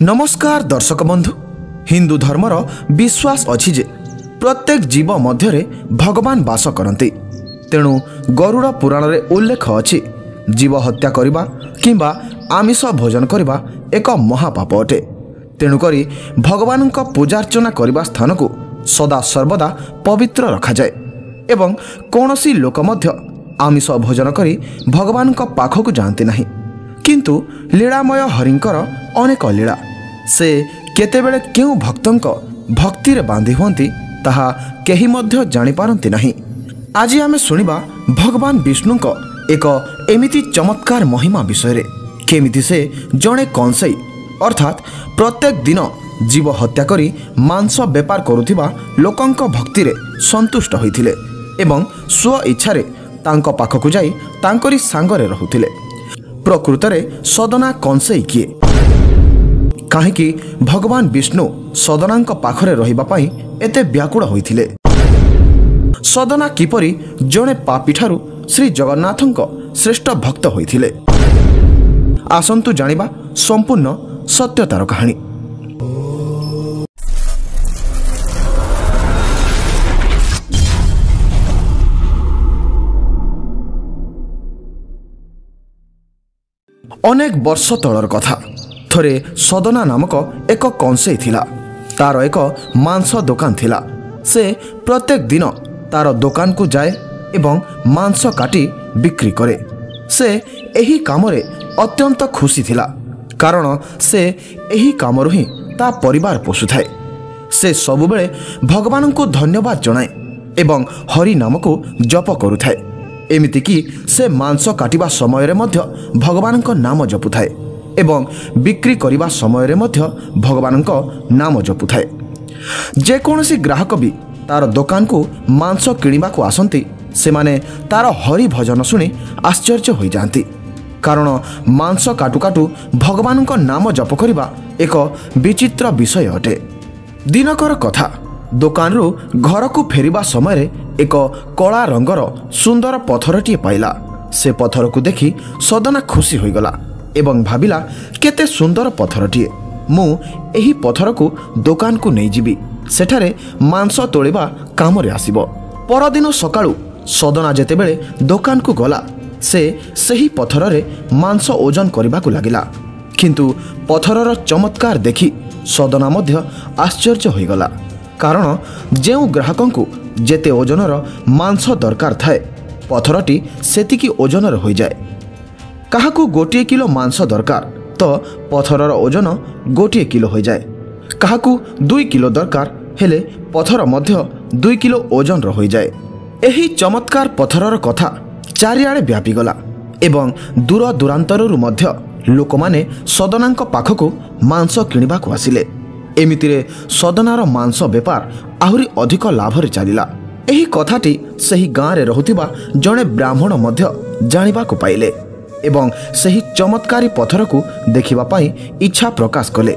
ନମସ୍କାର ଦର୍ଶକ ବନ୍ଧୁ, ହିନ୍ଦୁ ଧର୍ମର ବିଶ୍ୱାସ ଅଛି ଯେ ପ୍ରତ୍ୟେକ ଜୀବ ମଧ୍ୟରେ ଭଗବାନ ବାସ କରନ୍ତି। ତେଣୁ ଗରୁଡ଼ ପୁରାଣରେ ଉଲ୍ଲେଖ ଅଛି, ଜୀବ ହତ୍ୟା କରିବା କିମ୍ବା ଆମିଷ ଭୋଜନ କରିବା ଏକ ମହାପାପ ଅଟେ। ତେଣୁକରି ଭଗବାନଙ୍କ ପୂଜାର୍ଚ୍ଚନା କରିବା ସ୍ଥାନକୁ ସଦା ସର୍ବଦା ପବିତ୍ର ରଖାଯାଏ ଏବଂ କୌଣସି ଲୋକ ମଧ୍ୟ ଆମିଷ ଭୋଜନ କରି ଭଗବାନଙ୍କ ପାଖକୁ ଯାଆନ୍ତି ନାହିଁ। କିନ୍ତୁ ଲୀଳାମୟ ହରିଙ୍କର ଅନେକ ଲୀଳା, ସେ କେତେବେଳେ କେଉଁ ଭକ୍ତଙ୍କ ଭକ୍ତିରେ ବାନ୍ଧି ହୁଅନ୍ତି ତାହା କେହି ମଧ୍ୟ ଜାଣିପାରନ୍ତି ନାହିଁ। ଆଜି ଆମେ ଶୁଣିବା ଭଗବାନ ବିଷ୍ଣୁଙ୍କ ଏକ ଏମିତି ଚମତ୍କାର ମହିମା ବିଷୟରେ, କେମିତି ସେ ଜଣେ କଂସେଇ ଅର୍ଥାତ୍ ପ୍ରତ୍ୟେକ ଦିନ ଜୀବ ହତ୍ୟା କରି ମାଂସ ବେପାର କରୁଥିବା ଲୋକଙ୍କ ଭକ୍ତିରେ ସନ୍ତୁଷ୍ଟ ହୋଇଥିଲେ ଏବଂ ସ୍ୱ ଇଚ୍ଛାରେ ତାଙ୍କ ପାଖକୁ ଯାଇ ତାଙ୍କରି ସାଙ୍ଗରେ ରହୁଥିଲେ। ପ୍ରକୃତରେ ସଦନା କଂସେଇ କିଏ? କାହିଁକି ଭଗବାନ ବିଷ୍ଣୁ ସଦନାଙ୍କ ପାଖରେ ରହିବା ପାଇଁ ଏତେ ବ୍ୟାକୁଳ ହୋଇଥିଲେ? ସଦନା କିପରି ଜଣେ ପାପୀଠାରୁ ଶ୍ରୀ ଜଗନ୍ନାଥଙ୍କ ଶ୍ରେଷ୍ଠ ଭକ୍ତ ହୋଇଥିଲେ? ଆସନ୍ତୁ ଜାଣିବା ସମ୍ପୂର୍ଣ୍ଣ ସତ୍ୟତାର କାହାଣୀ। ଅନେକ ବର୍ଷ ତଳର କଥା, ଥରେ ସଦନା ନାମକ ଏକ କଂସେଇ ଥିଲା। ତାର ଏକ ମାଂସ ଦୋକାନ ଥିଲା। ସେ ପ୍ରତ୍ୟେକ ଦିନ ତାର ଦୋକାନକୁ ଯାଏ ଏବଂ ମାଂସ କାଟି ବିକ୍ରି କରେ। ସେ ଏହି କାମରେ ଅତ୍ୟନ୍ତ ଖୁସି ଥିଲା, କାରଣ ସେ ଏହି କାମରୁ ହିଁ ତା ପରିବାର ପୋଷୁଥାଏ। ସେ ସବୁବେଳେ ଭଗବାନଙ୍କୁ ଧନ୍ୟବାଦ ଜଣାଏ ଏବଂ ହରି ନାମକୁ ଜପ କରୁଥାଏ। ଏମିତିକି ସେ ମାଂସ କାଟିବା ସମୟରେ ମଧ୍ୟ ଭଗବାନଙ୍କ ନାମ ଜପୁଥାଏ ଏବଂ ବିକ୍ରି କରିବା ସମୟରେ ମଧ୍ୟ ଭଗବାନଙ୍କ ନାମ ଜପୁଥାଏ। ଯେକୌଣସି ଗ୍ରାହକ ବି ତାର ଦୋକାନକୁ ମାଂସ କିଣିବାକୁ ଆସନ୍ତି, ସେମାନେ ତାର ହରି ଭଜନ ଶୁଣି ଆଶ୍ଚର୍ଯ୍ୟ ହୋଇଯାଆନ୍ତି, କାରଣ ମାଂସ କାଟୁ କାଟୁ ଭଗବାନଙ୍କ ନାମ ଜପ କରିବା ଏକ ବିଚିତ୍ର ବିଷୟ ଅଟେ। ଦିନକର କଥା, ଦୋକାନରୁ ଘରକୁ ଫେରିବା ସମୟରେ ଏକ କଳା ରଙ୍ଗର ସୁନ୍ଦର ପଥରଟିଏ ପାଇଲା। ସେ ପଥରକୁ ଦେଖି ସଦନା ଖୁସି ହୋଇଗଲା ଏବଂ ଭାବିଲା, କେତେ ସୁନ୍ଦର ପଥରଟିଏ, ମୁଁ ଏହି ପଥରକୁ ଦୋକାନକୁ ନେଇଯିବି, ସେଠାରେ ମାଂସ ତୋଳିବା କାମରେ ଆସିବ। ପରଦିନ ସକାଳୁ ସଦନା ଯେତେବେଳେ ଦୋକାନକୁ ଗଲା, ସେ ସେହି ପଥରରେ ମାଂସ ଓଜନ କରିବାକୁ ଲାଗିଲା। କିନ୍ତୁ ପଥରର ଚମତ୍କାର ଦେଖି ସଦନା ମଧ୍ୟ ଆଶ୍ଚର୍ଯ୍ୟ ହୋଇଗଲା, କାରଣ ଯେଉଁ ଗ୍ରାହକଙ୍କୁ ଯେତେ ଓଜନର ମାଂସ ଦରକାର ଥାଏ, ପଥରଟି ସେତିକି ଓଜନର ହୋଇଯାଏ। କାହାକୁ 1 କିଲୋ ମାଂସ ଦରକାର ତ ପଥରର ଓଜନ 1 କିଲୋ ହୋଇଯାଏ। କାହାକୁ 2 କିଲୋ ଦରକାର ହେଲେ ପଥର ମଧ୍ୟ 2 କିଲୋ ଓଜନର ହୋଇଯାଏ। ଏହି ଚମତ୍କାର ପଥରର କଥା ଚାରିଆଡ଼େ ବ୍ୟାପିଗଲା ଏବଂ ଦୂର ଦୂରାନ୍ତରରୁ ମଧ୍ୟ ଲୋକମାନେ ସଦନାଙ୍କ ପାଖକୁ ମାଂସ କିଣିବାକୁ ଆସିଲେ। ଏମିତିରେ ସଦନାର ମାଂସ ବେପାର ଆହୁରି ଅଧିକ ଲାଭରେ ଚାଲିଲା। ଏହି କଥାଟି ସେହି ଗାଁରେ ରହୁଥିବା ଜଣେ ବ୍ରାହ୍ମଣ ମଧ୍ୟ ଜାଣିବାକୁ ପାଇଲେ ଏବଂ ସେହି ଚମତ୍କାରୀ ପଥରକୁ ଦେଖିବା ପାଇଁ ଇଚ୍ଛା ପ୍ରକାଶ କଲେ।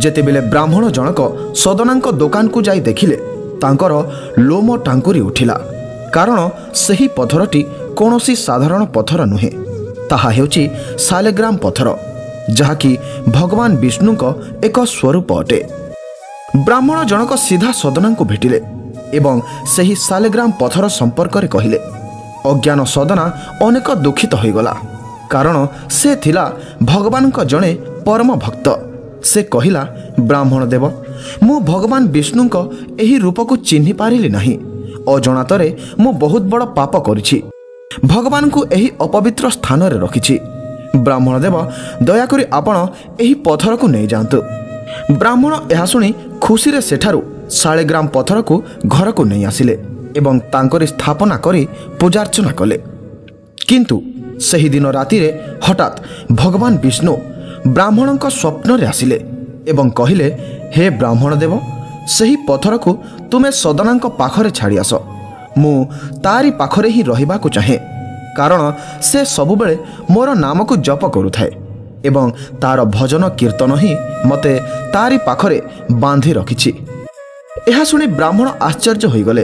ଯେତେବେଳେ ବ୍ରାହ୍ମଣ ଜଣକ ସଦନାଙ୍କ ଦୋକାନକୁ ଯାଇ ଦେଖିଲେ, ତାଙ୍କର ଲୋମ ଟାଙ୍କୁରି ଉଠିଲା, କାରଣ ସେହି ପଥରଟି କୌଣସି ସାଧାରଣ ପଥର ନୁହେଁ, ତାହା ହେଉଛି ଶାଲେଗ୍ରାମ ପଥର, ଯାହାକି ଭଗବାନ ବିଷ୍ଣୁଙ୍କ ଏକ ସ୍ୱରୂପ ଅଟେ। ବ୍ରାହ୍ମଣ ଜଣକ ସିଧା ସଦନାଙ୍କୁ ଭେଟିଲେ ଏବଂ ସେହି ଶାଲେଗ୍ରାମ ପଥର ସମ୍ପର୍କରେ କହିଲେ। ଅଜ୍ଞାନ ସଦନା ଅନେକ ଦୁଃଖିତ ହୋଇଗଲା, କାରଣ ସେ ଥିଲା ଭଗବାନଙ୍କ ଜଣେ ପରମ ଭକ୍ତ। ସେ କହିଲା, ବ୍ରାହ୍ମଣ ଦେବ, ମୁଁ ଭଗବାନ ବିଷ୍ଣୁଙ୍କ ଏହି ରୂପକୁ ଚିହ୍ନି ପାରିଲି ନାହିଁ। ଅଜଣାତରେ ମୁଁ ବହୁତ ବଡ଼ ପାପ କରିଛି, ଭଗବାନଙ୍କୁ ଏହି ଅପବିତ୍ର ସ୍ଥାନରେ ରଖିଛି। ବ୍ରାହ୍ମଣ ଦେବ, ଦୟାକରି ଆପଣ ଏହି ପଥରକୁ ନେଇଯାଆନ୍ତୁ। ବ୍ରାହ୍ମଣ ଏହା ଶୁଣି ଖୁସିରେ ସେଠାରୁ ଶାଳିଗ୍ରାମ ପଥରକୁ ଘରକୁ ନେଇ ଆସିଲେ ଏବଂ ତାଙ୍କରି ସ୍ଥାପନା କରି ପୂଜାର୍ଚ୍ଚନା କଲେ। କିନ୍ତୁ ସେହିଦିନ ରାତିରେ ହଠାତ୍ ଭଗବାନ ବିଷ୍ଣୁ ବ୍ରାହ୍ମଣଙ୍କ ସ୍ୱପ୍ନରେ ଆସିଲେ ଏବଂ କହିଲେ, ହେ ବ୍ରାହ୍ମଣ ଦେବ, ସେହି ପଥରକୁ ତୁମେ ସଦନାଙ୍କ ପାଖରେ ଛାଡ଼ି ଆସ। ମୁଁ ତାରି ପାଖରେ ହିଁ ରହିବାକୁ ଚାହେଁ, କାରଣ ସେ ସବୁବେଳେ ମୋର ନାମକୁ ଜପ କରୁଥାଏ ଏବଂ ତାର ଭଜନ କୀର୍ତ୍ତନ ହିଁ ମୋତେ ତାରି ପାଖରେ ବାନ୍ଧି ରଖିଛି। ଏହା ଶୁଣି ବ୍ରାହ୍ମଣ ଆଶ୍ଚର୍ଯ୍ୟ ହୋଇଗଲେ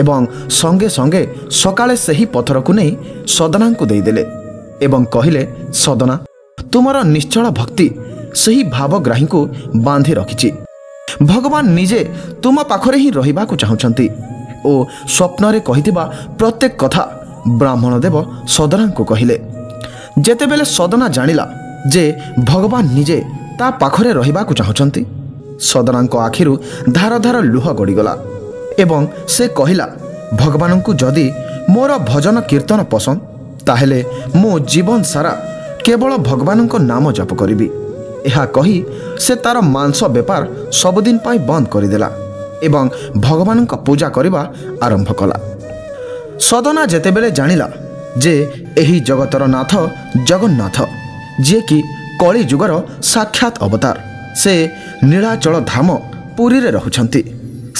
ଏବଂ ସଙ୍ଗେ ସଙ୍ଗେ ସକାଳେ ସେହି ପଥରକୁ ନେଇ ସଦନାଙ୍କୁ ଦେଇଦେଲେ ଏବଂ କହିଲେ, ସଦନା, ତୁମର ନିଶ୍ଚଳ ଭକ୍ତି ସେହି ଭାବଗ୍ରାହୀଙ୍କୁ ବାନ୍ଧି ରଖିଛି। ଭଗବାନ ନିଜେ ତୁମ ପାଖରେ ହିଁ ରହିବାକୁ ଚାହୁଁଛନ୍ତି ଓ ସ୍ୱପ୍ନରେ କହିଥିବା ପ୍ରତ୍ୟେକ କଥା ବ୍ରାହ୍ମଣ ଦେବ ସଦନାଙ୍କୁ କହିଲେ। ଯେତେବେଳେ ସଦନା ଜାଣିଲା ଯେ ଭଗବାନ ନିଜେ ତା ପାଖରେ ରହିବାକୁ ଚାହୁଁଛନ୍ତି, ସଦନାଙ୍କ ଆଖିରୁ ଧାର ଧାର ଲୁହ ଗଡ଼ିଗଲା ଏବଂ ସେ କହିଲା, ଭଗବାନଙ୍କୁ ଯଦି ମୋର ଭଜନ କୀର୍ତ୍ତନ ପସନ୍ଦ, ତାହେଲେ ମୁଁ ଜୀବନ ସାରା କେବଳ ଭଗବାନଙ୍କ ନାମ ଜପ କରିବି। ଏହା କହି ସେ ତାର ମାଂସ ବେପାର ସବୁଦିନ ପାଇଁ ବନ୍ଦ କରିଦେଲା ଏବଂ ଭଗବାନଙ୍କ ପୂଜା କରିବା ଆରମ୍ଭ କଲା। ସଦନା ଯେତେବେଳେ ଜାଣିଲା ଯେ ଏହି ଜଗତର ନାଥ ଜଗନ୍ନାଥ, ଯିଏକି କଳି ଯୁଗର ସାକ୍ଷାତ ଅବତାର, ସେ ନୀଳାଚଳ ଧାମ ପୁରୀରେ ରହୁଛନ୍ତି,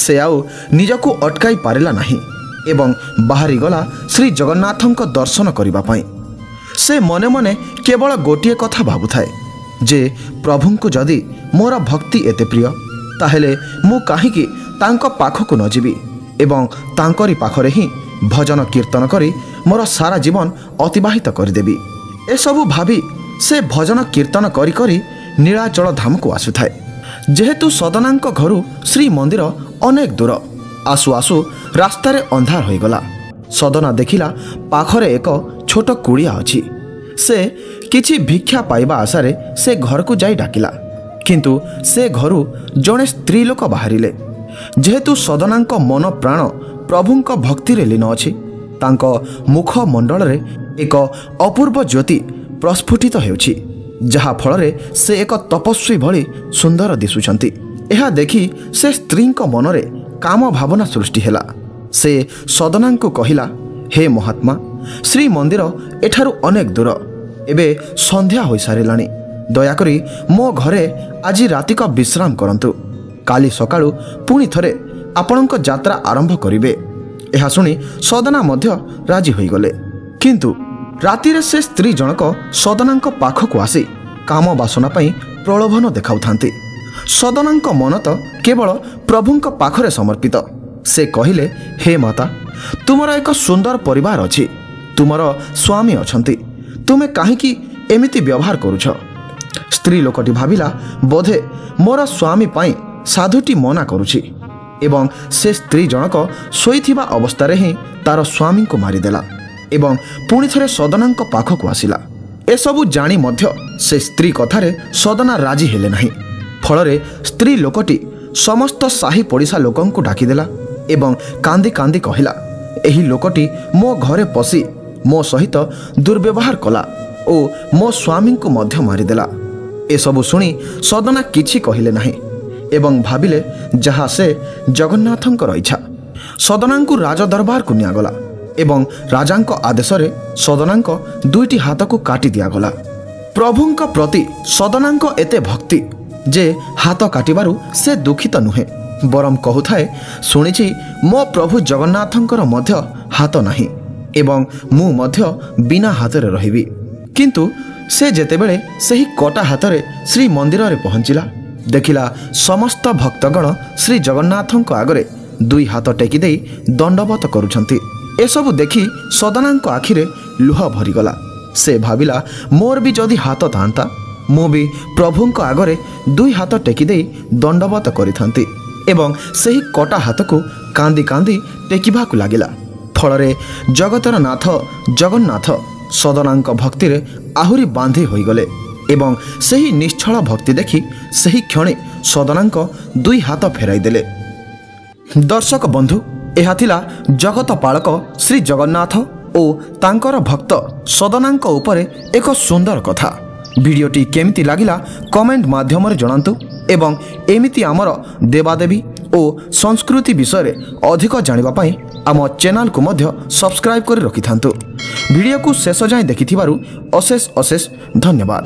ସେ ଆଉ ନିଜକୁ ଅଟକାଇ ପାରିଲା ନାହିଁ ଏବଂ ବାହାରିଗଲା ଶ୍ରୀ ଜଗନ୍ନାଥଙ୍କ ଦର୍ଶନ କରିବା ପାଇଁ। ସେ ମନେ ମନେ କେବଳ ଗୋଟିଏ କଥା ଭାବୁଥାଏ ଯେ ପ୍ରଭୁଙ୍କୁ ଯଦି ମୋର ଭକ୍ତି ଏତେ ପ୍ରିୟ, ତାହେଲେ ମୁଁ କାହିଁକି ତାଙ୍କ ପାଖକୁ ନ ଯିବି ଏବଂ ତାଙ୍କରି ପାଖରେ ହିଁ ଭଜନ କୀର୍ତ୍ତନ କରି ମୋର ସାରା ଜୀବନ ଅତିବାହିତ କରିଦେବି। ଏସବୁ ଭାବି ସେ ଭଜନ କୀର୍ତ୍ତନ କରି କରି ନୀଳାଚଳ ଧାମକୁ ଆସୁଥାଏ। ଯେହେତୁ ସଦନାଙ୍କ ଘରୁ ଶ୍ରୀମନ୍ଦିର ଅନେକ ଦୂର, ଆସୁ ଆସୁ ରାସ୍ତାରେ ଅନ୍ଧାର ହୋଇଗଲା। ସଦନା ଦେଖିଲା ପାଖରେ ଏକ ଛୋଟ କୁଡ଼ିଆ ଅଛି। ସେ କିଛି ଭିକ୍ଷା ପାଇବା ଆଶାରେ ସେ ଘରକୁ ଯାଇ ଡାକିଲା, କିନ୍ତୁ ସେ ଘରୁ ଜଣେ ସ୍ତ୍ରୀ ଲୋକ ବାହାରିଲେ। ଯେହେତୁ ସଦନାଙ୍କ ମନ ପ୍ରାଣ ପ୍ରଭୁଙ୍କ ଭକ୍ତିରେ ଲୀନ ଅଛି, ତାଙ୍କ ମୁଖମଣ୍ଡଳରେ ଏକ ଅପୂର୍ବ ଜ୍ୟୋତି ପ୍ରସ୍ଫୁଟିତ ହେଉଛି, ଯାହାଫଳରେ ସେ ଏକ ତପସ୍ୱୀ ଭଳି ସୁନ୍ଦର ଦିଶୁଛନ୍ତି। ଏହା ଦେଖି ସେ ସ୍ତ୍ରୀଙ୍କ ମନରେ କାମ ଭାବନା ସୃଷ୍ଟି ହେଲା। ସେ ସଦନାଙ୍କୁ କହିଲା, ହେ ମହାତ୍ମା, ଶ୍ରୀମନ୍ଦିର ଏଠାରୁ ଅନେକ ଦୂର, ଏବେ ସନ୍ଧ୍ୟା ହୋଇସାରିଲାଣି, ଦୟାକରି ମୋ ଘରେ ଆଜି ରାତିକ ବିଶ୍ରାମ କରନ୍ତୁ, କାଲି ସକାଳୁ ପୁଣି ଥରେ ଆପଣଙ୍କ ଯାତ୍ରା ଆରମ୍ଭ କରିବେ। ଏହା ଶୁଣି ସଦନା ମଧ୍ୟ ରାଜି ହୋଇଗଲେ। କିନ୍ତୁ ରାତିରେ ସେ ସ୍ତ୍ରୀ ଜଣକ ସଦନାଙ୍କ ପାଖକୁ ଆସି କାମ ବାସନା ପାଇଁ ପ୍ରଲୋଭନ ଦେଖାଉଥାନ୍ତି। ସଦନାଙ୍କ ମନ ତ କେବଳ ପ୍ରଭୁଙ୍କ ପାଖରେ ସମର୍ପିତ। ସେ କହିଲେ, ହେ ମାତା, ତୁମର ଏକ ସୁନ୍ଦର ପରିବାର ଅଛି, ତୁମର ସ୍ୱାମୀ ଅଛନ୍ତି, ତୁମେ କାହିଁକି ଏମିତି ବ୍ୟବହାର କରୁଛ? ସ୍ତ୍ରୀ ଲୋକଟି ଭାବିଲା, ବୋଧେ ମୋର ସ୍ୱାମୀ ପାଇଁ ସାଧୁଟି ମନା କରୁଛି, ଏବଂ ସେ ସ୍ତ୍ରୀ ଜଣକ ଶୋଇଥିବା ଅବସ୍ଥାରେ ହିଁ ତାର ସ୍ୱାମୀଙ୍କୁ ମାରିଦେଲା ଏବଂ ପୁଣି ଥରେ ସଦନାଙ୍କ ପାଖକୁ ଆସିଲା। ଏସବୁ ଜାଣି ମଧ୍ୟ ସେ ସ୍ତ୍ରୀ କଥାରେ ସଦନା ରାଜି ହେଲେ ନାହିଁ। ଫଳରେ ସ୍ତ୍ରୀ ଲୋକଟି ସମସ୍ତ ସାହି ପଡ଼ିଶା ଲୋକଙ୍କୁ ଡାକିଦେଲା ଏବଂ କାନ୍ଦି କାନ୍ଦି କହିଲା, ଏହି ଲୋକଟି ମୋ ଘରେ ପଶି ମୋ ସହିତ ଦୁର୍ବ୍ୟବହାର କଲା ଓ ମୋ ସ୍ୱାମୀଙ୍କୁ ମଧ୍ୟ ମାରିଦେଲା। ଏସବୁ ଶୁଣି ସଦନା କିଛି କହିଲେ ନାହିଁ ଏବଂ ଭାବିଲେ ଯାହା ସେ ଜଗନ୍ନାଥଙ୍କର ଇଚ୍ଛା। ସଦନାଙ୍କୁ ରାଜଦରବାରକୁ ନିଆଗଲା ଏବଂ ରାଜାଙ୍କ ଆଦେଶରେ ସଦନାଙ୍କ ଦୁଇଟି ହାତକୁ କାଟି ଦିଆଗଲା। ପ୍ରଭୁଙ୍କ ପ୍ରତି ସଦନାଙ୍କ ଏତେ ଭକ୍ତି ଯେ ହାତ କାଟିବାରୁ ସେ ଦୁଃଖିତ ନୁହେଁ, ବରଂ କହୁଥାଏ, ଶୁଣିଛି ମୋ ପ୍ରଭୁ ଜଗନ୍ନାଥଙ୍କର ମଧ୍ୟ ହାତ ନାହିଁ ଏବଂ ମୁଁ ମଧ୍ୟ ବିନା ହାତରେ ରହିବି। କିନ୍ତୁ ସେ ଯେତେବେଳେ ସେହି କଟା ହାତରେ ଶ୍ରୀମନ୍ଦିରରେ ପହଞ୍ଚିଲା, ଦେଖିଲା ସମସ୍ତ ଭକ୍ତଗଣ ଶ୍ରୀ ଜଗନ୍ନାଥଙ୍କ ଆଗରେ ଦୁଇ ହାତ ଟେକି ଦେଇ ଦଣ୍ଡବତ କରୁଛନ୍ତି। ଏସବୁ ଦେଖି ସଦନାଙ୍କ ଆଖିରେ ଲୁହ ଭରିଗଲା। ସେ ଭାବିଲା, ମୋର ବି ଯଦି ହାତ ଥାନ୍ତା, ମୁଁ ବି ପ୍ରଭୁଙ୍କ ଆଗରେ ଦୁଇ ହାତ ଟେକି ଦେଇ ଦଣ୍ଡବତ କରିଥାନ୍ତି, ଏବଂ ସେହି କଟା ହାତକୁ କାନ୍ଦି କାନ୍ଦି ଟେକିବାକୁ ଲାଗିଲା। ଫଳରେ ଜଗତର ନାଥ ଜଗନ୍ନାଥ ସଦନାଙ୍କ ଭକ୍ତିରେ ଆହୁରି ବାନ୍ଧି ହୋଇଗଲେ ଏବଂ ସେହି ନିଶ୍ଚଳ ଭକ୍ତି ଦେଖି ସେହି କ୍ଷଣେ ସଦନାଙ୍କ ଦୁଇ ହାତ ଫେରାଇ ଦେଲେ। ଦର୍ଶକ ବନ୍ଧୁ, ଏହା ଥିଲା ଜଗତ ପାଳକ ଶ୍ରୀ ଜଗନ୍ନାଥ ଓ ତାଙ୍କର ଭକ୍ତ ସଦନାଙ୍କ ଉପରେ ଏକ ସୁନ୍ଦର କଥା। ଭିଡ଼ିଓଟି କେମିତି ଲାଗିଲା କମେଣ୍ଟ ମାଧ୍ୟମରେ ଜଣାନ୍ତୁ ଏବଂ ଏମିତି ଆମର ଦେବାଦେବୀ ଓ ସଂସ୍କୃତି ବିଷୟରେ ଅଧିକ ଜାଣିବା ପାଇଁ ଆମ ଚ୍ୟାନେଲକୁ ମଧ୍ୟ ସବସ୍କ୍ରାଇବ୍ କରି ରଖିଥାନ୍ତୁ। ଭିଡ଼ିଓକୁ ଶେଷ ଯାଏଁ ଦେଖିଥିବାରୁ ଅଶେଷ ଅଶେଷ ଧନ୍ୟବାଦ।